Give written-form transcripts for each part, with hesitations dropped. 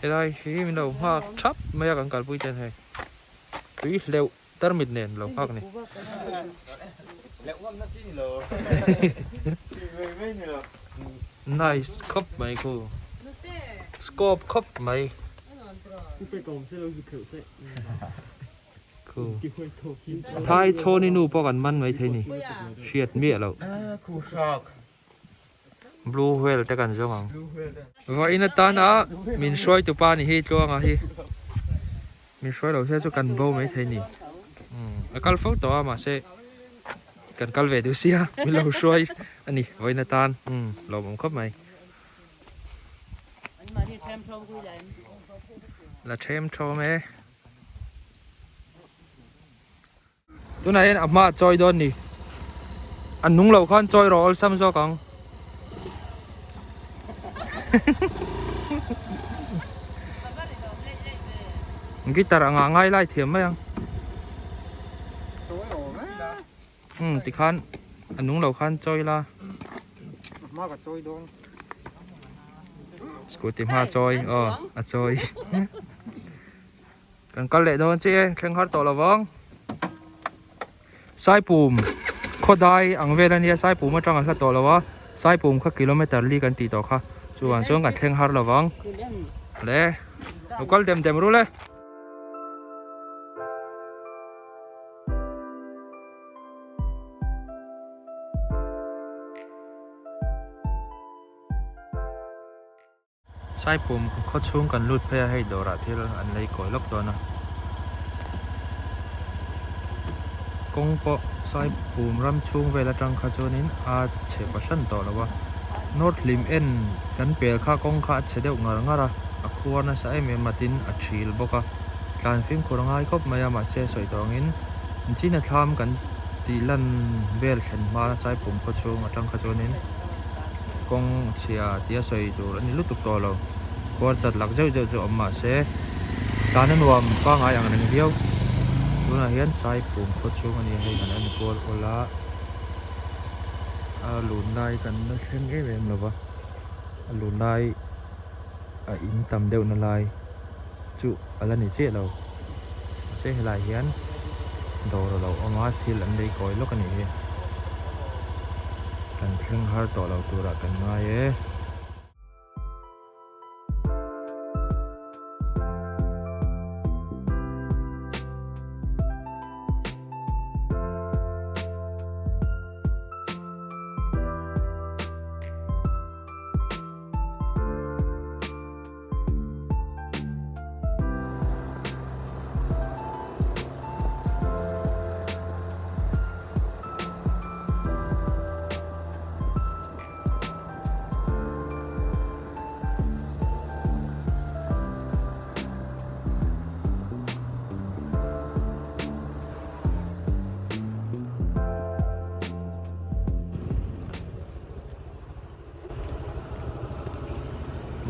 Helai hi min lo nghak thap mai a kan kalpui ten hei tui hleuh tarmit nen lo nghak ni. Nice khawp mai khu scope khawp mai. Khu Thai chhawni nu pawh kan man mai thei ni hriat miah loh. Blue whale te kan zawng ang. Vawiin atana min hruai tupa ni hi Tluanga hi min hruai lo hian chu kan bo mai thei ni. A kal fo tawh a mahse kan kal ve duh sia min lo hruai a ni vawiin atan lawmawm khawp mai. La them thawm e. Tunah hian a hma a chawi dawn ni. A nung lo khan chawi rawh awlsam zawk ang. Guitar anga ngai lai thiam mai ang. Um tikhan a nung lo khan chawi la. A hma ka chawi dawn. Scooty hma chawi aw a chawi. Kan kal leh dawn chiah e, thleng har tawh lo vang. Saipum khawdai ang vel a nia, Saipum atang a hla tawh lo a, Saipum kha kilometer li kan tih tawh kha, chuvang chuan kan thleng har lo vang. Le, lo kal dem dem rul e. Saipum khaw chhung kan lut phei a hei dawrah thil an lei kawi lawk dawn a kawng pawh Saipum ram chhung vel atang kha chuanin a chhe fahran tawh lo a North hlim en kan pel kha kawng kha a chhe deuh ngar ngar a a khuar nasa em em a tin a thil bawk a tlan fimkhur a ngai khawp mai a mahse sawi tawh angin China thlam kan tih lan vel thlen hma Saipum khaw chhung atang kha chuanin. Kawng chhia tia sawi tur a ni lutuk tawh lo. Khuar chat lak zeuh zeuh chu awm mah se tana nuam pangngai ang reng viau. Tunah hian Saipum khaw chhung a ni a, hei kan en kual awl a, a lun lai kan la thleng em em lo va, a lun lai a in tam deuh na lai chu a la ni chiah lo. Mahse helai hian dawr a lo awm a, thil an lei kawi lawk a nih hi. Kan thleng har tawh lo turah kan ngai e.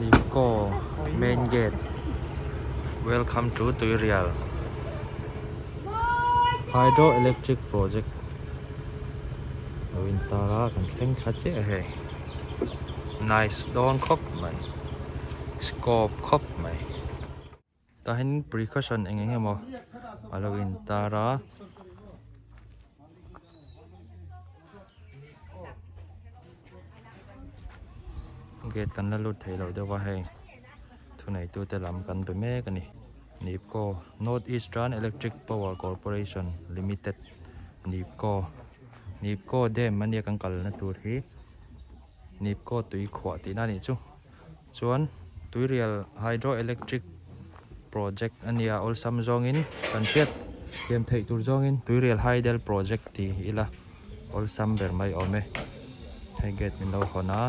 Nipco main gate welcome to Tuirial hydro electric project lo in tar a kan thleng thla chiah a hei nice dawn khawp mai scope khawp mai. Tah hian precaution eng eng emaw a lo in tar a. Gate kan la lut thei lo deuh a hei thuneitute lam kan be mek a ni. Nipco North Eastern Electric Power Corporation Limited Nipco Nipco dam ania kan kalna tur hi Nipco tui khuah tihna a nih chu. Chuan Tuirial Hydro Electric Project a nia awlsam zawngin kan hriat thiam theih tur zawngin Tuirial Hydel Project tih ila awlsam ber mai awm e. Hei gate min lo hawn a.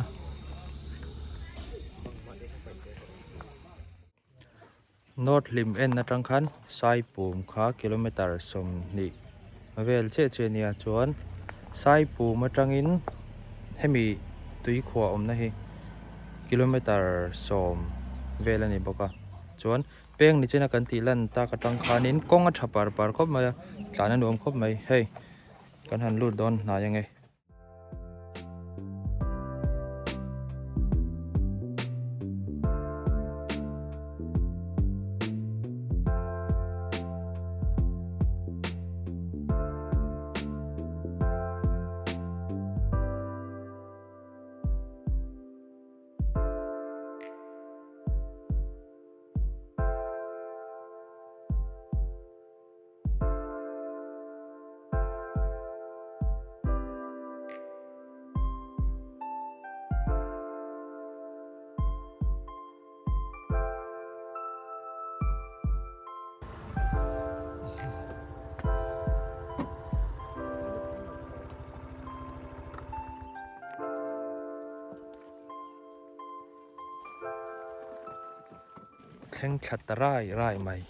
North hlim en atang khan Saipum kha kilometer 20 vel chiah chiah a nia chuan Saipum atangin hemi tuikhuah awmna hi kilometer 10 vel a ni bawk a chuan peng ni chena kan tih lan tak atang khanin kawng a tha par par khawp mai a tlan a nuam khawp mai hei kan han lut dawn hnai ange. thleng thla ta rai rai mai.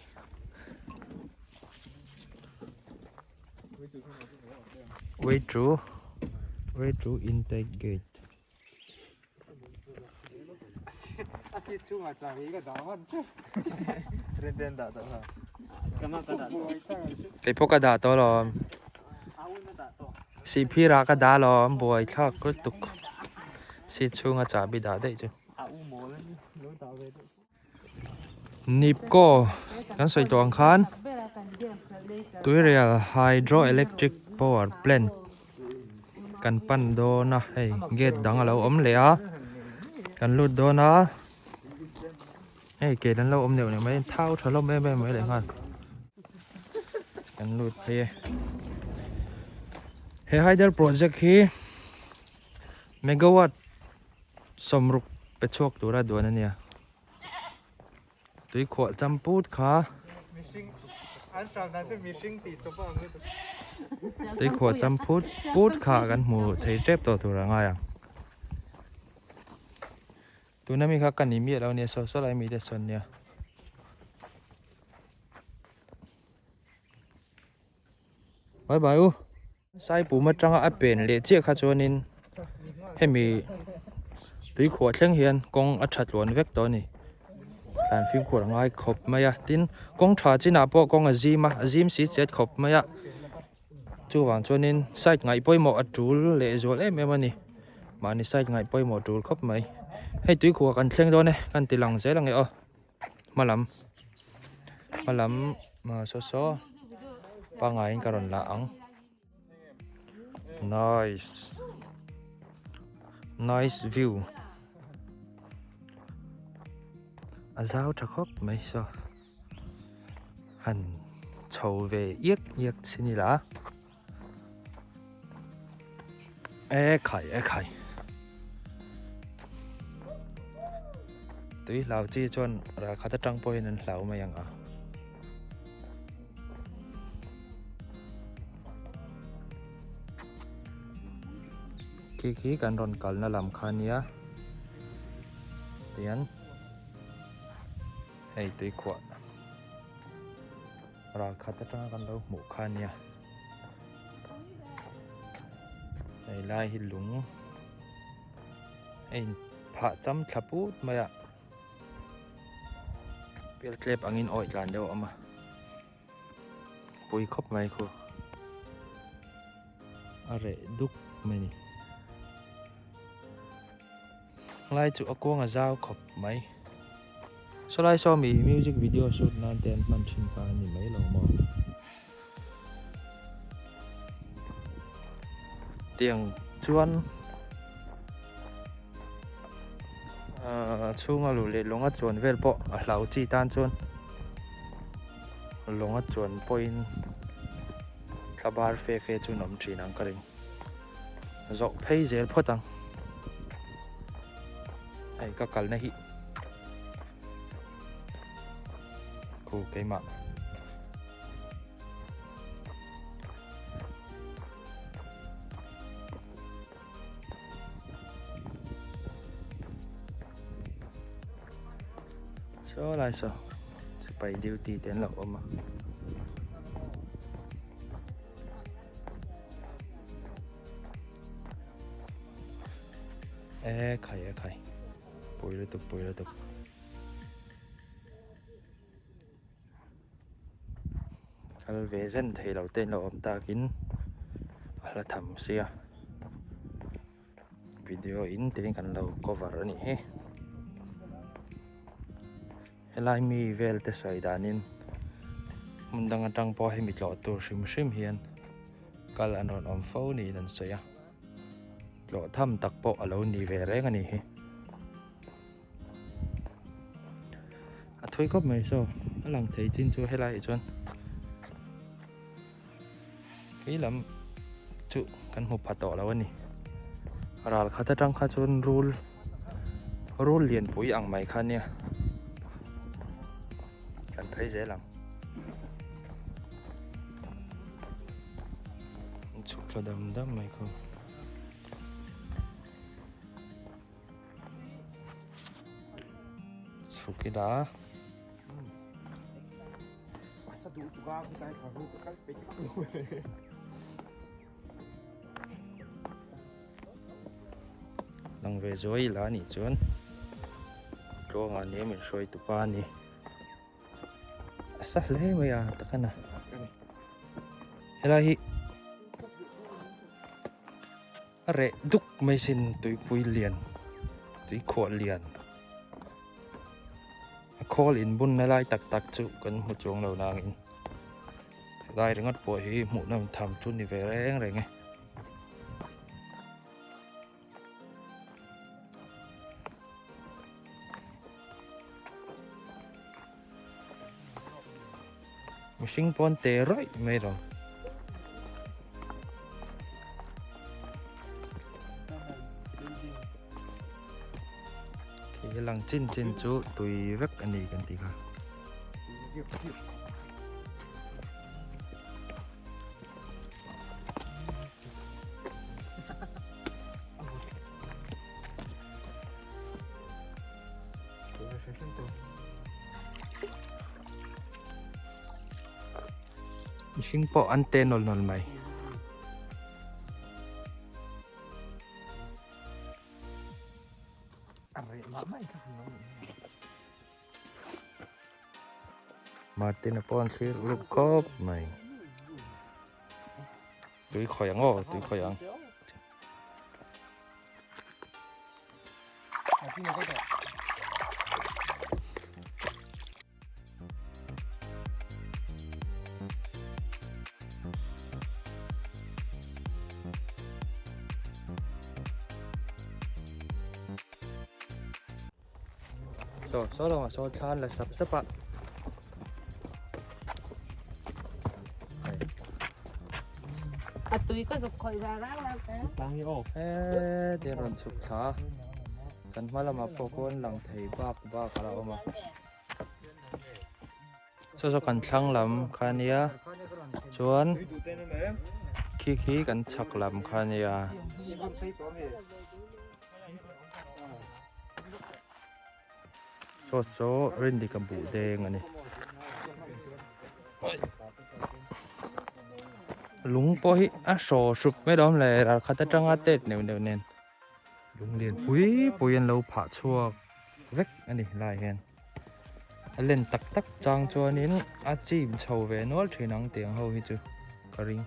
Way to way to intake gate. Kei pawh ka dah tawh alawm. Sihphirah ka dah alawm buai thlak lutuk. Seat chhunga chahbi dah daih chu. Nipco kan sawi tawh ang khan Tuirial Hydro Electric Power Plant kan pan dawn a hei gate dang a lo awm leh a kan lut dawn a hei gate an lo awm neuh neuh mai thau tha hlawm em em mai leh nghal kan lut phei e he hydel project hi megawatt Sawmruk pe chhuak tura duan a nia. Tui khuah cham put kha. Tui khuah cham phut put kha kan hmu thei tep tawh tur a ngai ang. Tuna mi kha ka ni miah lo nia saw saw lai mi te sawn nia. Bye bye u. Saipum atanga a pen leh chiah kha chuanin hemi tuikhuah thleng hian kawng a tha tluan vek tawh a ni. Tlan fimkhur a ngai khawp mai a, tin kawng tha chinah pawh kawng a zim a, a zim si chet khawp mai a, chuvang chuanin side ngaih pawimawh a tul leh zual em em a ni. Mahni side ngaih pawimawh a tul khawp mai. Hei tuikhuah kan thleng dawn e, kan ti lang zel ang e aw. Hmalam hmalam saw saw pangaiin ka rawn lah ang nice nice view a zau tha khawp mai saw han chho ve iak iak chin ila E khai e khai tui hlau chi chuan ral khat atang pawhin an hlau mai ang a khi khi kan rawn kalna lam kha nia tihian hei tui khuah Ral khat atanga kan lo hmuh kha ania hei lai hi lung a in phah cham thla put mai a pial tlep angin awih tlan deuh a awm a pui khawp mai khu a reh duk mai a ni Lai chu a kuang a zau khawp mai. Sawlai saw mi music video shoot nan te an hman thin kha a ni mai lo maw? Tiang chuan ahh chhunga luh leh lawnga chuan vel pawh a hlau chi tan chuan lawnga chuan pawhin thla bar fe fe chu an awm thin ang ka ring. Zawh phei zel phawt ang. Hei ka kalna hi khu keimah. Saw lai saw sipai duty te an lo awm a. E khai e khai pui lutuk pui lutuk kal ve zen thei lo te an lo awm takin a hla tham sia video in tiin kan lo cover a nih hi helai mi vel te sawi danin hmun dang atang pawh hemi tlawh tur hrim hrim hian kal an rawn awm fo niin an sawi a tlawh tham tak pawh a lo ni ve reng a ni hi a thui khawp mai saw a lang thei chin chu helai ah chuan kei lam chu kan hmu pha tawh lo a ni ral khat atang kha chuan rul rul lianpui ang mai kha nia kan phei zel ang chhuk thla dam dam mai khaw. Chhuk ila. Lang ve zuai ila anih chuan tluangah nia min hruai tupa a ni. A sa hle mai a tak a na. Helai hi a reh duk mai sin tuipui lian tuikhuah lian a khawl inbunna lai tak tak chu kan hmu chuang lo nangin helai ringawt pawh hi hmuhnawm tham chu ni ve reng reng e. Mihring pawn te rawih mai lo. Khi lang chin chin chu tui vek a ni kan tih kha. Mihring pawh an te nawl nawl mai. Martin a pawh an thlir uluk khawp mai. Tui khawi ang aw tui khawi ang. Saw saw lamah sawn thla an la sap sap a. A tui ka zuk khawih ve reng reng te. He tin rawn chhuk thla a kan hma lamah pawh khawn lang thei bak bak a la awm a. Saw saw kan thlang lam kha a nia chuan khi khi kan chhak lam kha a nia. Saw saw Rindika buh deng a ni. Lung pawh hi a hraw hrup mai lo awm le ralkhat atanga tet neuh neuh nen. Lung lian pui pui an lo phah chhuak vek a ni helaiah hian. A len tak tak chang chuanin a chim chho ve nual thin ang tiang ho hi chu ka ring.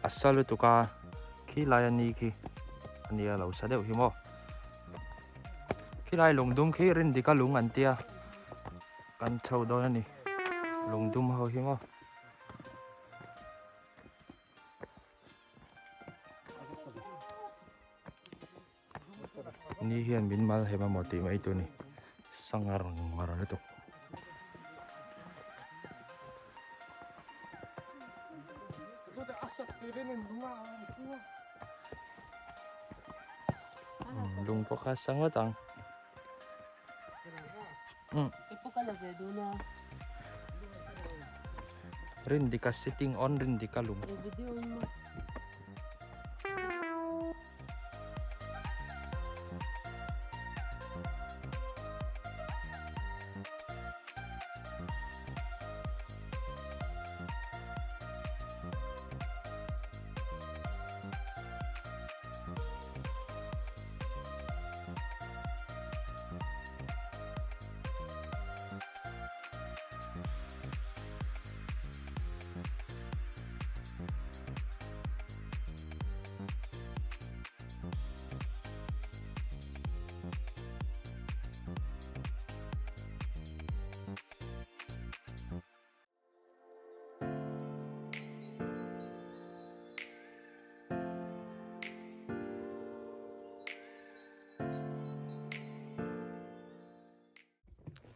A sa lutuk a khi lai a ni khi a nia lo sa deuh hi maw khilai lungdum khi Rindika lung an tia kan chho dawn a ni lungdum ho hi maw. Ni hian min mal hem amaw tih mai tur a ni sangar ngar lutuk. Lung pawh kha a sa ngawt ang. Rindika sitting on Rindika lung.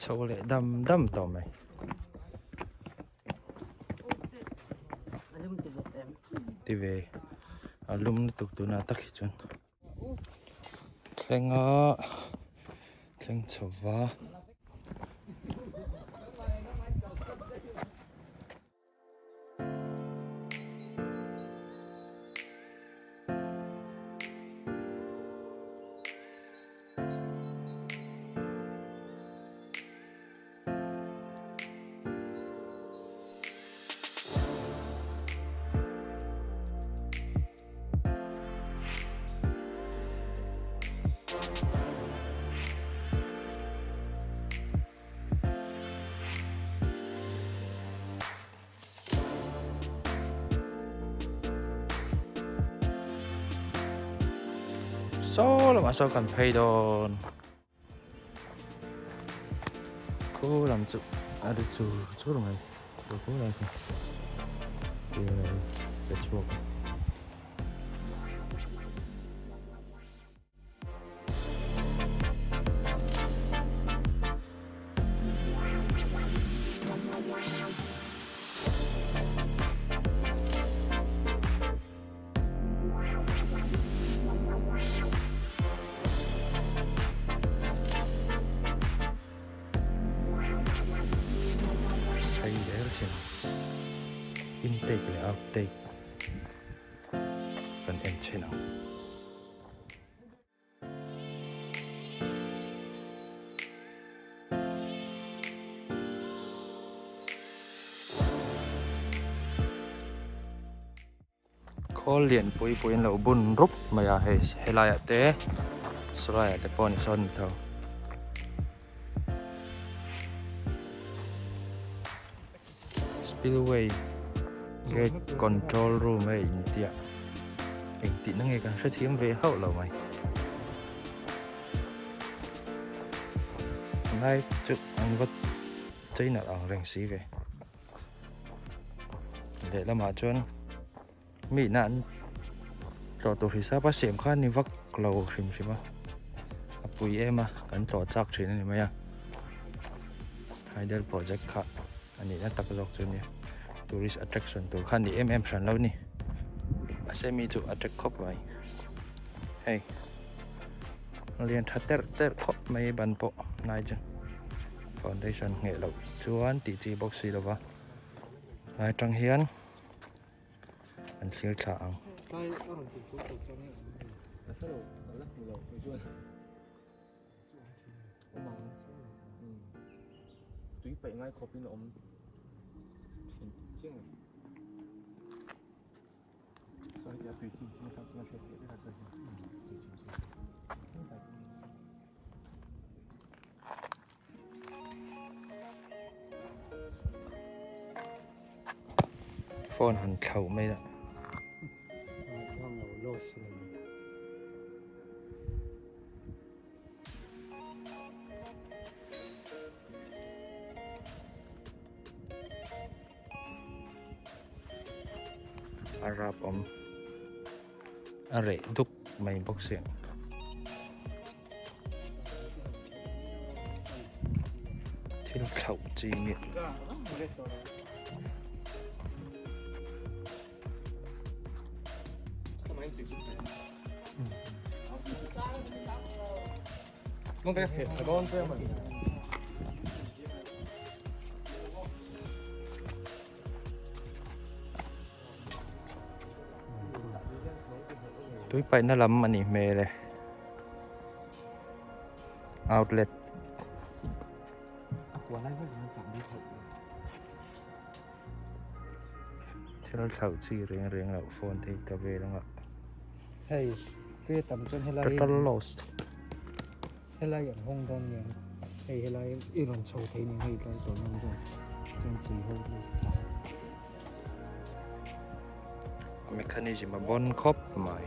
Chho leh dam dam tawh mai. Ti ve a lum lutuk tunah tak hi chuan thleng a thleng chho va. Saw lamah sawn kan phei dawn khu lam chu a ri chur chur mai khu lai kha ka chhuak a. Hei zel thin intake leh outtake kan en chhin ang. Khawl lian pui pui an lo bun rup mai a hei helai ah te sawlai ah te pawh ni sawn ni tho. Spillway gate control room a intia engtihna nge kan hrethiam ve hauh lo mai tunlai chu an va chei nalh ang reng si ve lehlamah chuan mi ina an tlawh tur hisap a siam kha a ni vak lo hrim hrim a a pui em a kan tlawh chak thin a ni mai a hydel project kha a nihna tak zawk chu a nia tourist attraction tur kha a ni em em hran lo a ni mahse mi chu attract khawp mai hei lian tha terh terh khawp mai ban pawh hnai chu foundation ngheh loh chuan tih chi bawk si lova lai atang hian. An thlir thla ang. Phone han thlauh mai a. A rap awm a reh duk mai bawk si. Thil thlauh chi miah. Tui paihna lam a nih hmel e outlet thil thlauh chi reng reng loh phone te hi ta vel anga hei tui a tam chuan helai total lost helai an hawng dawn nia hei helai i rawn chho thei ni hei tlai tawh dawn chuan chuan tui ho Mechanism a bon khawp mai.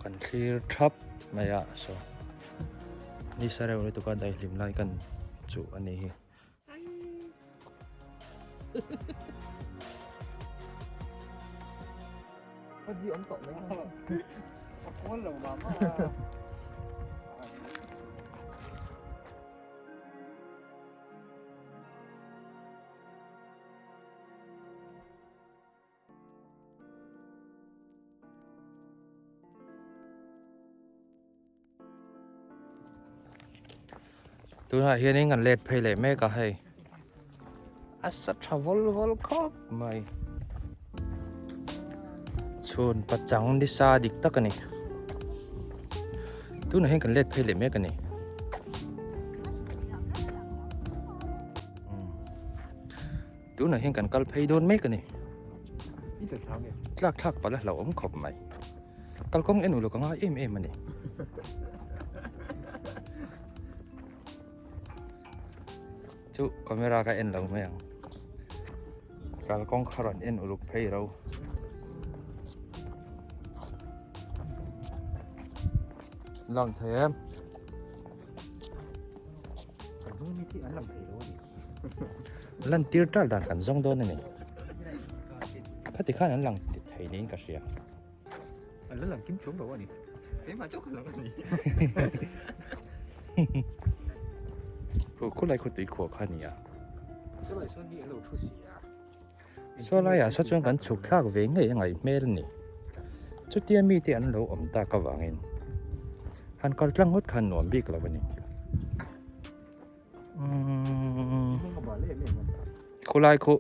Kan thlir thap mai a saw nisa reuh lutuk a daihlim lai kan chuh a nih hi. Tunah hianin kan let phei leh mek a hei a sa tha vawl vawl khawp mai chhun pachang nisa dik tak a ni tunah hian kan let phei leh mek a ni. Tunah hian kan kal phei dawn mek a ni. Tlak thlak palh a hlauhawm khawp mai. Kalkawng en uluk a ngai em em a ni. Chu camera ka en lo mai ang. Kalkawng kha rawn en uluk phei ro. Lang thei em? Lan tir tal dan kan zawng dawn a ni. Khati khan an lang thei niin ka hria. An la lang kim chuang lo a ni. Keimah chauh ka lang a ni. Khu khulai khu tui khuah kha a ni a. Sawlai sawn hi an lo thu si a. Sawlaiah saw chuan kan chhuk thlak ve ngei a ngaih hmel a ni. Chutia mite an lo awm tak avangin han kal tlang ngawt khan nuam bik lo a ni. Umm khulai khu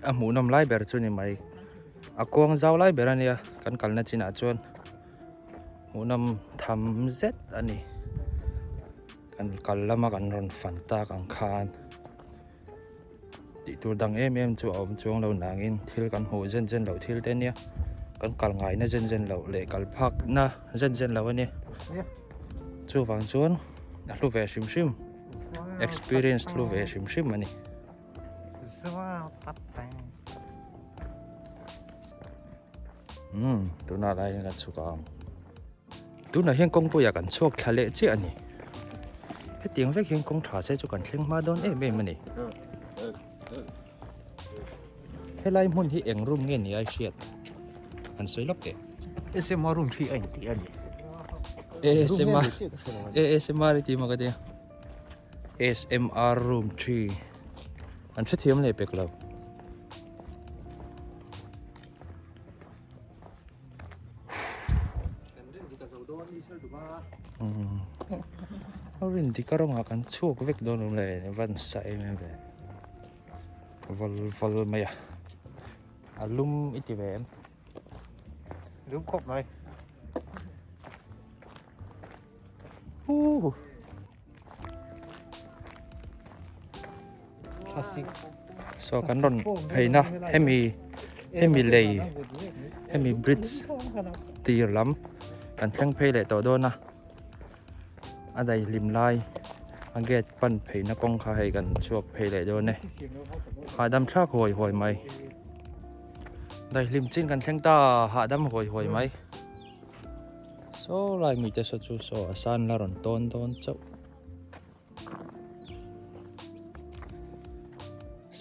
a hmuhnawm lai ber chu ni mai. A kuang zau lai ber a nia kan kalna chinah chuan hmuhnawm tham zet a ni. Kan kal lama kan rawn fan tak ang khan. Tih tur dang em em chu a awm chuang lo nangin thil kan hmuh zen zen loh thil te ania kan kal ngaina zen zen loh leh kal phakna zen zen loh ania chuvang chuan a hlu ve hrim hrim experience hlu ve hrim hrim ani. Umm tunah lai hian kan chhuk ang tunah hian kawngpuiah kan chhuak thla leh chiah a ni hetiang vek hian kawng tha se chu kan thleng hma dawn em em a ni helai hmun hi eng room nge ni a i hriat han sawi lawk teh ASMR room thi a inti a ni ASMR ASMR i ti maw ka tia ASMR room thi an hrethiam leh pek lo. Rin dik a rawngah kan chhuak vek dawn awm le van sa em em ve val val mai a a lum i ti ve em lum khawp mai uh Saw kan rawn pheina hemi hemi lei hemi bridge tir lam kan thleng phei leh tawh dawn a a daihlim lai a gate pan pheina kawng kha hei kan chhuak phei leh dawn e hahdam thlak huai huai mai daihlim chin kan thleng ta hahdam huai huai mai saw lai mite saw chu saw a san la rawn tawn dawn chauh.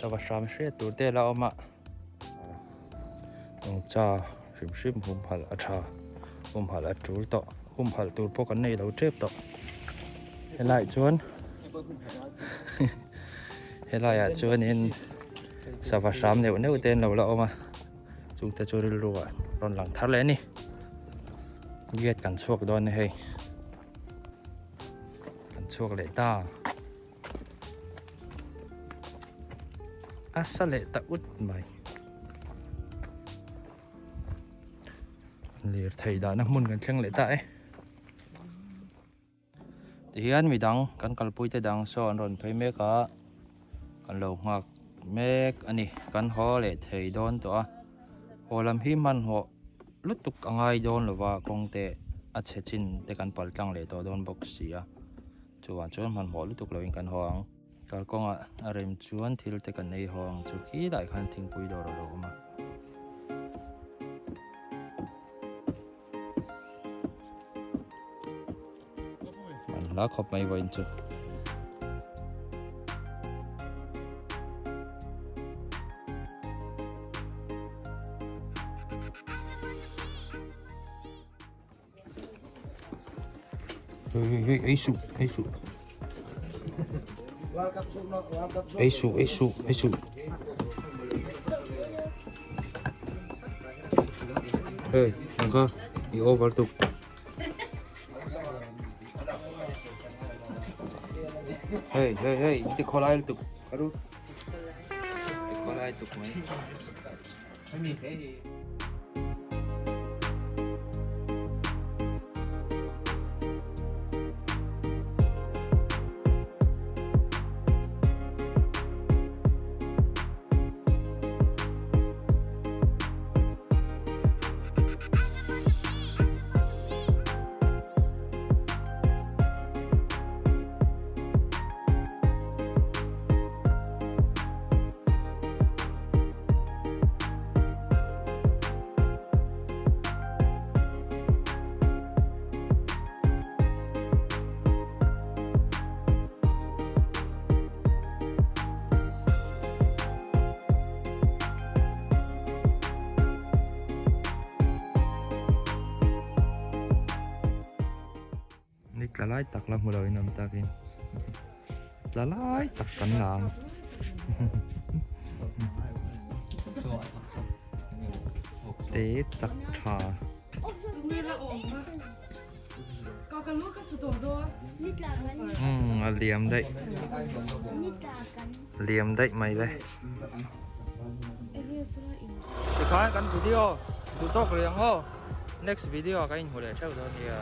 Sava hram hriat tur te la awm a nungcha hrim hrim humhalh a tha humhalh a tul tawh humhalh tur pawh kan nei lo tep tawh helaiah chuan helaiah chuanin sava hram neuh neuh te an lo la awm a chungte chu rilru ah rawn lang thar leh a ni gate kan chhuak dawn a ni hei. Kan chhuak leh ta. A sa leh ta ut mai. Lirthei dahna hmun kan thleng leh ta e. Tihian midang kan kalpui te dang saw an rawn phei mek a. Kan lo nghak mek a ni. Kan haw leh thei dawn tawh a. Haw lam hi hmanhmawh lutuk a ngai dawn lova kawng te a chhe chin te kan pal tlang leh tawh dawn bawk si a chuvang chuan hmanhmawh lutuk lovin kan haw ang kalkawngah a rem chuan thil te kan ei haw ang chu khilaiah khan thingpui dawr a lo awm a. hla khawp mai vawiin chu. Hei hei hei ei suh ei suh ei suh ei suh ei suh hei ang kha i over tuk hei hei hei ti khawlai lutuk aru ti khawlai tuk mai. Ni tla lai tak la hmu lo in awm takin tla lai tak kan la ang. Te chak tha. Umm a liam daih liam daih mai le. Tikhan kan video duh tawk rih ang aw. Next video ah ka inhmu leh theuh dawn nia.